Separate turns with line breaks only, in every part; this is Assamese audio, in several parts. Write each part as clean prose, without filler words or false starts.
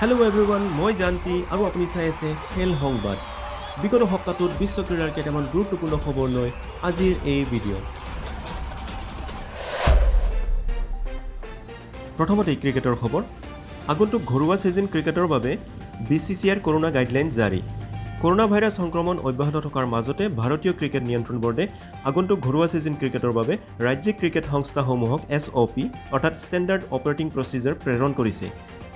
হেল্ল' এভৰিৱান, মই জানতি আৰু আপুনি চাই আছে খেল সংবাদ। বিগত সপ্তাহটোত বিশ্ব ক্ৰীড়াৰ কেইটামান গুৰুত্বপূৰ্ণ খবৰ লৈ আজিৰ এই ভিডিঅ'। প্ৰথমতে ক্ৰিকেটৰ খবৰ। আগন্তুক ঘৰুৱা ছিজন ক্ৰিকেটৰ বাবে বিচিচিআইৰ কৰোনা গাইডলাইন জাৰি। কৰোনা ভাইৰাছ সংক্ৰমণ অব্যাহত থকাৰ মাজতে ভাৰতীয় ক্ৰিকেট নিয়ন্ত্ৰণ বৰ্ডে আগন্তুক ঘৰুৱা ছিজন ক্ৰিকেটৰ বাবে ৰাজ্যিক ক্ৰিকেট সংস্থাসমূহক এছঅ'পি অৰ্থাৎ ষ্টেণ্ডাৰ্ড অপাৰেটিং প্ৰচিজাৰ প্ৰেৰণ কৰিছে।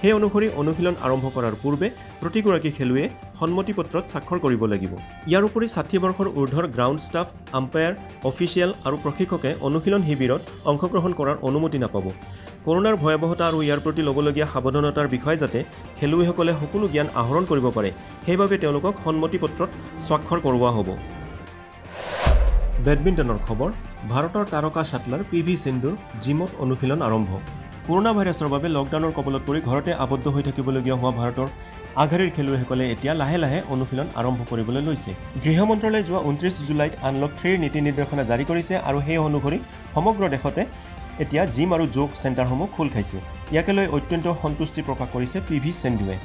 সেই অনুসৰি অনুশীলন আৰম্ভ কৰাৰ পূৰ্বে প্ৰতিগৰাকী খেলুৱৈয়ে সন্মতি পত্ৰত স্বাক্ষৰ কৰিব লাগিব। ইয়াৰ উপৰি 60 বৰ্ষৰ ঊৰ্ধৰ গ্ৰাউণ্ড ষ্টাফ, আম্পায়াৰ, অফিচিয়েল আৰু প্ৰশিক্ষকে অনুশীলন শিবিৰত অংশগ্ৰহণ কৰাৰ অনুমতি নাপাব। কৰোনাৰ ভয়াৱহতা আৰু ইয়াৰ প্ৰতি ল'বলগীয়া সাৱধানতাৰ বিষয়ে যাতে খেলুৱৈসকলে সকলো জ্ঞান আহৰণ কৰিব পাৰে, সেইবাবে তেওঁলোকক সন্মতি পত্ৰত স্বাক্ষৰ কৰোৱা হ'ব। বেডমিণ্টনৰ খবৰ। ভাৰতৰ তাৰকা শ্বাটলাৰ পি ভি সিন্ধুৰ জিমত অনুশীলন আৰম্ভ। কৰোনা ভাইৰাছৰ বাবে লকডাউনৰ কবলত পৰি ঘৰতে আবদ্ধ হৈ থাকিবলগীয়া হোৱা ভাৰতৰ আগশাৰীৰ খেলুৱৈসকলে এতিয়া লাহে লাহে অনুশীলন আৰম্ভ কৰিবলৈ লৈছে। গৃহ মন্ত্ৰালয়ে যোৱা 29 জুলাইত আনলক 3ৰ নীতি নিৰ্দেশনা জাৰি কৰিছে আৰু সেই অনুসৰি সমগ্ৰ দেশতে এতিয়া জিম আৰু যোগ চেণ্টাৰসমূহ খোল খাইছে। ইয়াকে লৈ অত্যন্ত সন্তুষ্টি প্ৰকাশ কৰিছে পি ভি সিন্ধুৱে।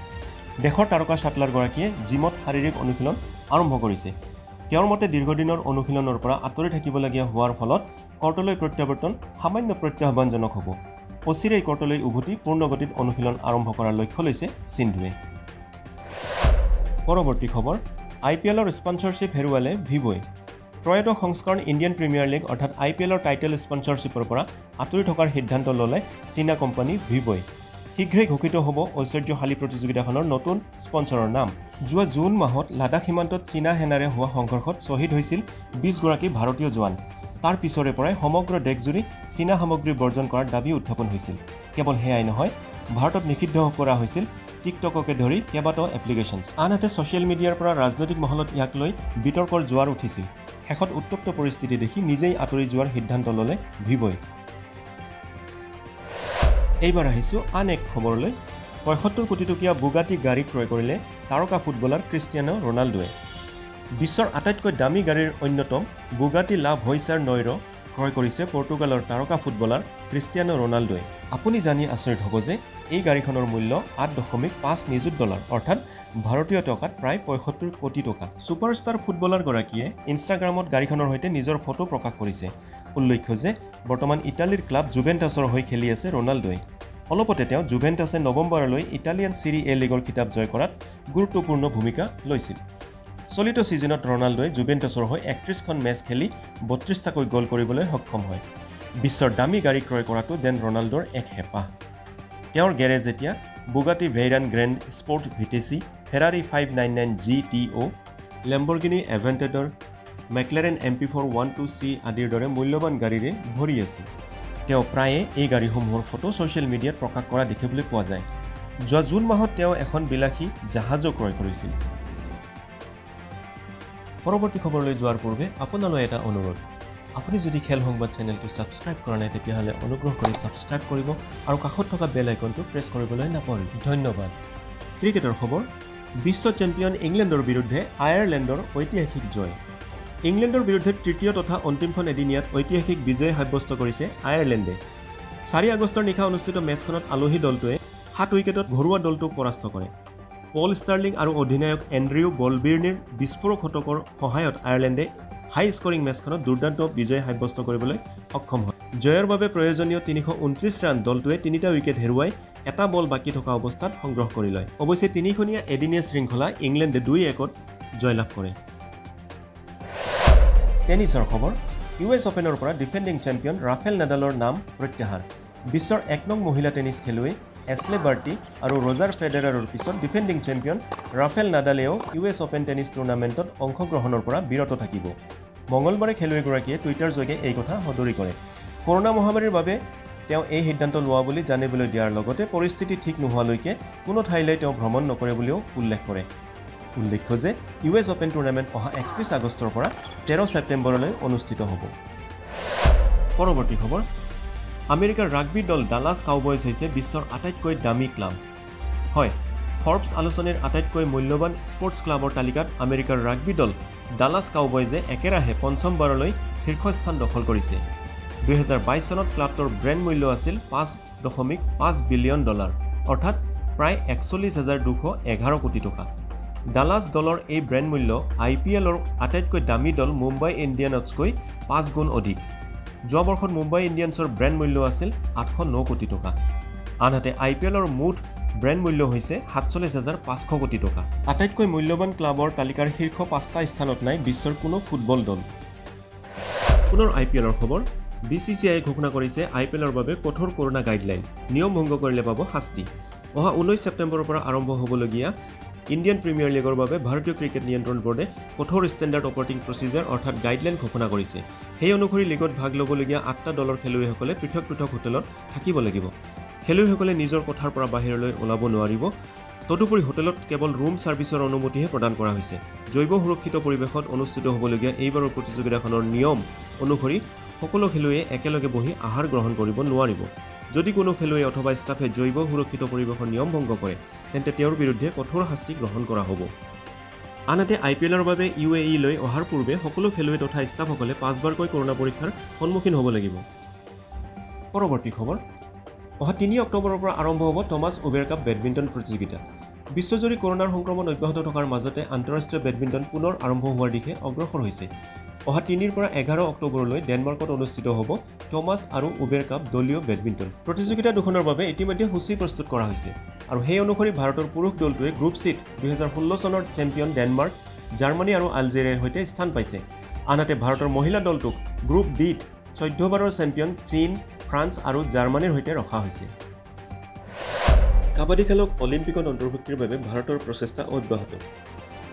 দেশৰ তাৰকা শ্বাটলাৰগৰাকীয়ে জিমত শাৰীৰিক অনুশীলন আৰম্ভ কৰিছে। তেওঁৰ মতে দীৰ্ঘদিনৰ অনুশীলনৰ পৰা আঁতৰি থাকিবলগীয়া হোৱাৰ ফলত কৰ্টলৈ প্ৰত্যাৱৰ্তন সামান্য প্ৰত্যাহ্বানজনক হ'ব। অচিৰেই কৰ্টলৈ উভতি পূৰ্ণগতিত অনুশীলন আৰম্ভ কৰাৰ লক্ষ্য লৈছে সিন্ধুৱে। পৰৱৰ্তী খবৰ। আইপিএলৰ স্পনচৰশ্বিপ হেৰুৱালে ভিভ'ই। ত্ৰয়োদশ সংস্কৰণ ইণ্ডিয়ান প্ৰিমিয়াৰ লীগ অৰ্থাৎ আইপিএলৰ টাইটেল স্পনচৰশ্বিপৰ পৰা আঁতৰি থকাৰ সিদ্ধান্ত ল'লে চীনা কোম্পানী ভিভ'ই। শীঘ্ৰেই ঘোষিত হ'ব ঐশ্বৰ্যশালী প্ৰতিযোগিতাখনৰ নতুন স্পনচৰৰ নাম। যোৱা জুন মাহত লাডাখ সীমান্তত চীনা সেনাৰে হোৱা সংঘৰ্ষত শ্বহীদ হৈছিল 20 গৰাকী ভাৰতীয় জোৱান। তাৰ পিছৰে পৰাই সমগ্ৰ দেশজুৰি চীনা সামগ্ৰী বৰ্জন কৰাৰ দাবী উত্থাপন হৈছিল। কেৱল সেয়াই নহয়, ভাৰতত নিষিদ্ধ কৰা হৈছিল টিকটককে ধৰি কেইবাটাও এপ্লিকেশ্যনছ। আনহাতে ছ'চিয়েল মিডিয়াৰ পৰা ৰাজনৈতিক মহলত ইয়াক লৈ বিতৰ্কৰ জোৱাৰ উঠিছিল। শেষত উত্তপ্ত পৰিস্থিতি দেখি নিজেই আঁতৰি যোৱাৰ সিদ্ধান্ত ল'লে ভিভ'ই। এইবাৰ আহিছোঁ আন এক খবৰলৈ। 75 কোটি টকীয়া বুগাটি গাড়ী ক্ৰয় কৰিলে তাৰকা ফুটবলাৰ ক্ৰিষ্টিয়ানো ৰোনাল্ডোৱে। বিশ্বৰ আটাইতকৈ দামী গাড়ীৰ অন্যতম বুগাটি লা ভইচাৰ নৈৰ ক্ৰয় কৰিছে পৰ্তুগালৰ তাৰকা ফুটবলাৰ ক্ৰিষ্টিয়ানো ৰোনাল্ডোৱে। আপুনি জানি আচৰিত হ'ব যে এই গাড়ীখনৰ মূল্য 8.5 নিযুত ডলাৰ, অৰ্থাৎ ভাৰতীয় টকাত প্ৰায় 75 কোটি টকা। ছুপাৰষ্টাৰ ফুটবলাৰগৰাকীয়ে ইনষ্টাগ্ৰামত গাড়ীখনৰ সৈতে নিজৰ ফটো প্ৰকাশ কৰিছে। উল্লেখ্য যে বৰ্তমান ইটালীৰ ক্লাব জুভেণ্টাছৰ হৈ খেলি আছে ৰোনাল্ডোৱে। অলপতে তেওঁ জুভেণ্টাছে নৱমবাৰলৈ ইটালিয়ান চিৰি এ লীগৰ খিতাপ জয় কৰাত গুৰুত্বপূৰ্ণ ভূমিকা লৈছিল। চলিত ছিজনত ৰোনাল্ডোৱে জুভেণ্টাছৰ হৈ 31খন মেচ খেলি 32টাকৈ গ'ল কৰিবলৈ সক্ষম হয়। বিশ্বৰ দামী গাড়ী ক্ৰয় কৰাটো যেন ৰোনাল্ডোৰ এক হেঁপাহ। তেওঁৰ গেৰেজ এতিয়া Bugatti Veyron Grand Sport Vitesse, Ferrari 599 GTO', Lamborghini এভেণ্টেডৰ, মেকলেৰেন এমপি 412 চি আদিৰ দৰে মূল্যৱান গাড়ীৰে ভৰি আছে। তেওঁ প্ৰায়ে এই গাড়ীসমূহৰ ফটো ছ'চিয়েল মিডিয়াত প্ৰকাশ কৰা দেখিবলৈ পোৱা যায়। যোৱা জুন মাহত তেওঁ এখন বিলাসী জাহাজো ক্ৰয় কৰিছিল। পৰৱৰ্তী খবৰলৈ যোৱাৰ পূৰ্বে আপোনালৈ এটা অনুৰোধ। আপুনি যদি খেল সংবাদ চেনেলটো ছাবস্ক্ৰাইব কৰা নাই, তেতিয়াহ'লে অনুগ্ৰহ কৰি ছাবস্ক্ৰাইব কৰিব আৰু কাষত থকা বেল আইকনটো প্ৰেছ কৰিবলৈ নাপাহৰিব। ধন্যবাদ। ক্ৰিকেটৰ খবৰ। বিশ্ব চেম্পিয়ন ইংলেণ্ডৰ বিৰুদ্ধে আয়াৰলেণ্ডৰ ঐতিহাসিক জয়। ইংলেণ্ডৰ বিৰুদ্ধে তৃতীয় তথা অন্তিমখন এদিনীয়াত ঐতিহাসিক বিজয় সাব্যস্ত কৰিছে আয়াৰলেণ্ডে। 4 আগষ্টৰ নিশা অনুষ্ঠিত মেচখনত আলহী দলটোৱে 7 উইকেটত ঘৰুৱা দলটোক পৰাস্ত কৰে। পল ষ্টাৰ্লিং আৰু অধিনায়ক এণ্ড্ৰিউ বলবিৰ্নিৰ বিস্ফোৰক শতকৰ সহায়ত আয়াৰলেণ্ডে হাই স্ক'ৰিং মেচখনত দুৰ্দান্ত বিজয় সাব্যস্ত কৰিবলৈ সক্ষম হয়। জয়ৰ বাবে প্ৰয়োজনীয় 329 ৰান দলটোৱে তিনিটা উইকেট হেৰুৱাই এটা বল বাকী থকা অৱস্থাত সংগ্ৰহ কৰি লয়। অৱশ্যে তিনিখনীয়া এদিনীয়া শৃংখলা ইংলেণ্ডে 2-1ত জয়লাভ কৰে। টেনিছৰ খবৰ। ইউ এছ অ'পেনৰ পৰা ডিফেণ্ডিং চেম্পিয়ন ৰাফেল নাডালৰ নাম প্ৰত্যাহাৰ। বিশ্বৰ এক নং মহিলা টেনিছ খেলুৱৈ এছলে বাৰ্টি আৰু ৰজাৰ ফেডেৰাৰৰ পিছত ডিফেণ্ডিং চেম্পিয়ন ৰাফেল নাডালেও ইউ এছ অ'পেন টেনিছ টুৰ্ণামেণ্টত অংশগ্ৰহণৰ পৰা বিৰত থাকিব। মঙলবাৰে খেলুৱৈগৰাকীয়ে টুইটাৰ যোগে এই কথা সদৰি কৰে। কৰোণা মহামাৰীৰ বাবে তেওঁ এই সিদ্ধান্ত লোৱা বুলি জানিবলৈ দিয়াৰ লগতে পৰিস্থিতি ঠিক নোহোৱালৈকে কোনো ঠাইলৈ তেওঁ ভ্ৰমণ নকৰে বুলিও উল্লেখ কৰে। উল্লেখ্য যে ইউ এছ অ'পেন টুৰ্ণামেণ্ট অহা 31 আগষ্টৰ পৰা 13 ছেপ্টেম্বৰলৈ অনুষ্ঠিত হ'ব। পৰৱৰ্তী খবৰ। আমেৰিকাৰ ৰাগবী দল ডালাছ কাউবয়জ হৈছে বিশ্বৰ আটাইতকৈ দামী ক্লাব। হয়, ফৰ্বছ আলোচনীৰ আটাইতকৈ মূল্যৱান স্পৰ্টছ ক্লাবৰ তালিকাত আমেৰিকাৰ ৰাগবী দল ডালাছ কাউবয়জে একেৰাহে পঞ্চমবাৰলৈ শীৰ্ষস্থান দখল কৰিছে। 2022 চনত ক্লাবটোৰ ব্ৰেণ্ড মূল্য আছিল 5.5 বিলিয়ন ডলাৰ, অৰ্থাৎ প্ৰায় 41,211 কোটি টকা। ডালাছ দলৰ এই ব্ৰেণ্ড মূল্য আই পি এলৰ আটাইতকৈ দামী দল মুম্বাই ইণ্ডিয়ানছতকৈ 5 গুণ অধিক। যোৱা বৰ্ষত মুম্বাই ইণ্ডিয়ানছৰ ব্ৰেণ্ড মূল্য আছিল 809 কোটি টকা। আনহাতে আই পি এলৰ মুঠ ব্ৰেণ্ড মূল্য হৈছে 47,500 কোটি টকা। আটাইতকৈ মূল্যৱান ক্লাবৰ তালিকাৰ শীৰ্ষ 5টা স্থানত নাই বিশ্বৰ কোনো ফুটবল দল। পুনৰ আই পি এলৰ খবৰ। বি চি চি আইয়ে ঘোষণা কৰিছে আই পি এলৰ বাবে কঠোৰ কৰোণা গাইডলাইন। নিয়ম ভংগ কৰিলে পাব শাস্তি। অহা 19 ছেপ্টেম্বৰৰ পৰা আৰম্ভ হ'বলগীয়া ইণ্ডিয়ান প্ৰিমিয়াৰ লীগৰ বাবে ভাৰতীয় ক্ৰিকেট নিয়ন্ত্ৰণ ব'ৰ্ডে কঠোৰ ষ্টেণ্ডাৰ্ড অপাৰেটিং প্ৰচিজাৰ অৰ্থাৎ গাইডলাইন ঘোষণা কৰিছে। সেই অনুসৰি লীগত ভাগ ল'বলগীয়া 8টা দলৰ খেলুৱৈসকলে পৃথক পৃথক হোটেলত থাকিব লাগিব। খেলুৱৈসকলে নিজৰ কোঠাৰ পৰা বাহিৰলৈ ওলাব নোৱাৰিব। তদুপৰি হোটেলত কেৱল ৰুম ছাৰ্ভিচৰ অনুমতিহে প্ৰদান কৰা হৈছে। জৈৱ সুৰক্ষিত পৰিৱেশত অনুষ্ঠিত হ'বলগীয়া এইবাৰৰ প্ৰতিযোগিতাখনৰ নিয়ম অনুসৰি সকলো খেলুৱৈয়ে একেলগে বহি আহাৰ গ্ৰহণ কৰিব নোৱাৰিব। যদি কোনো খেলুৱৈ অথবা ষ্টাফে জৈৱ সুৰক্ষিত পৰিৱেশৰ নিয়ম ভংগ কৰে তেন্তে তেওঁৰ বিৰুদ্ধে কঠোৰ শাস্তি গ্ৰহণ কৰা হ'ব। আনহাতে আই পি এলৰ বাবে ইউ এ ইলৈ অহাৰ পূৰ্বে সকলো খেলুৱৈ তথা ষ্টাফসকলে 5বাৰকৈ কৰোণা পৰীক্ষাৰ সন্মুখীন হ'ব লাগিব। পৰৱৰ্তী খবৰ। অহা 3 অক্টোবৰৰ পৰা আৰম্ভ হ'ব টমাছ উবেৰ কাপ বেডমিণ্টন প্ৰতিযোগিতা। বিশ্বজুৰি কৰোণাৰ সংক্ৰমণ অব্যাহত থকাৰ মাজতে আন্তঃৰাষ্ট্ৰীয় বেডমিণ্টন পুনৰ আৰম্ভ হোৱাৰ দিশে অগ্ৰসৰ হৈছে। অহা 3ৰ পৰা 11 অক্টোবৰলৈ ডেনমাৰ্কত অনুষ্ঠিত হ'ব টমাছ আৰু উবেৰ কাপ দলীয় বেডমিণ্টন প্ৰতিযোগিতা দুখনৰ বাবে ইতিমধ্যে সূচী প্ৰস্তুত কৰা হৈছে আৰু সেই অনুসৰি ভাৰতৰ পুৰুষ দলটোৱে গ্ৰুপ চিত 2016 চনৰ চেম্পিয়ন ডেনমাৰ্ক, জাৰ্মানী আৰু আলজেৰিয়াৰ সৈতে স্থান পাইছে। আনহাতে ভাৰতৰ মহিলা দলটোক গ্ৰুপ ডিত 14বাৰৰ চেম্পিয়ন চীন, ফ্ৰান্স আৰু জাৰ্মানীৰ সৈতে ৰখা হৈছে। কাবাডী খেলক অলিম্পিকত অন্তৰ্ভুক্তিৰ বাবে ভাৰতৰ প্ৰচেষ্টা অব্যাহত।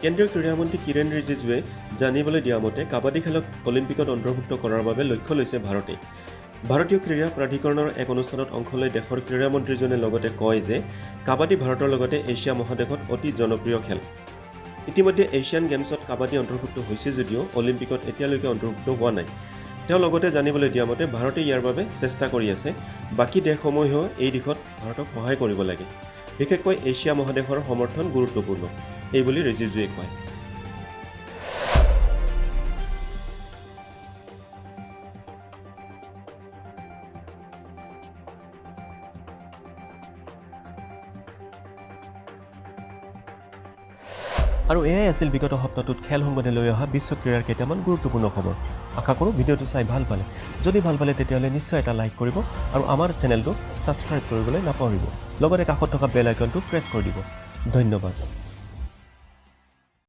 কেন্দ্ৰীয় ক্ৰীড়ামন্ত্ৰী কিৰেণ ৰিজিজুৱে জানিবলৈ দিয়া মতে কাবাডী খেলক অলিম্পিকত অন্তৰ্ভুক্ত কৰাৰ বাবে লক্ষ্য লৈছে ভাৰতে। ভাৰতীয় ক্ৰীড়া প্ৰাধিকৰণৰ এক অনুষ্ঠানত অংশ লৈ দেশৰ ক্ৰীড়ামন্ত্ৰীজনে লগতে কয় যে কাবাডী ভাৰতৰ লগতে এছিয়া মহাদেশত অতি জনপ্ৰিয় খেল। ইতিমধ্যে এছিয়ান গেমছত কাবাডী অন্তৰ্ভুক্ত হৈছে যদিও অলিম্পিকত এতিয়ালৈকে অন্তৰ্ভুক্ত হোৱা নাই। তেওঁ লগতে জানিবলৈ দিয়া মতে ভাৰতে ইয়াৰ বাবে চেষ্টা কৰি আছে। বাকী দেশসমূহেও এই দিশত ভাৰতক সহায় কৰিব লাগে। বিশেষকৈ এছিয়া মহাদেশৰ সমৰ্থন গুৰুত্বপূৰ্ণ, এইবুলি ৰিজিজুৱে কয়। আৰু এয়াই আছিল বিগত সপ্তাহটোত খেল সংবাদে লৈ অহা বিশ্ব ক্ৰীড়াৰ কেইটামান গুৰুত্বপূৰ্ণ খবৰ। আশা কৰোঁ ভিডিঅ'টো চাই ভাল পালে। যদি ভাল পালে তেতিয়াহ'লে নিশ্চয় এটা লাইক কৰিব আৰু আমাৰ চেনেলটো ছাবস্ক্ৰাইব কৰিবলৈ নাপাহৰিব। লগতে কাষত থকা বেল আইকনটো প্ৰেছ কৰি দিব। ধন্যবাদ।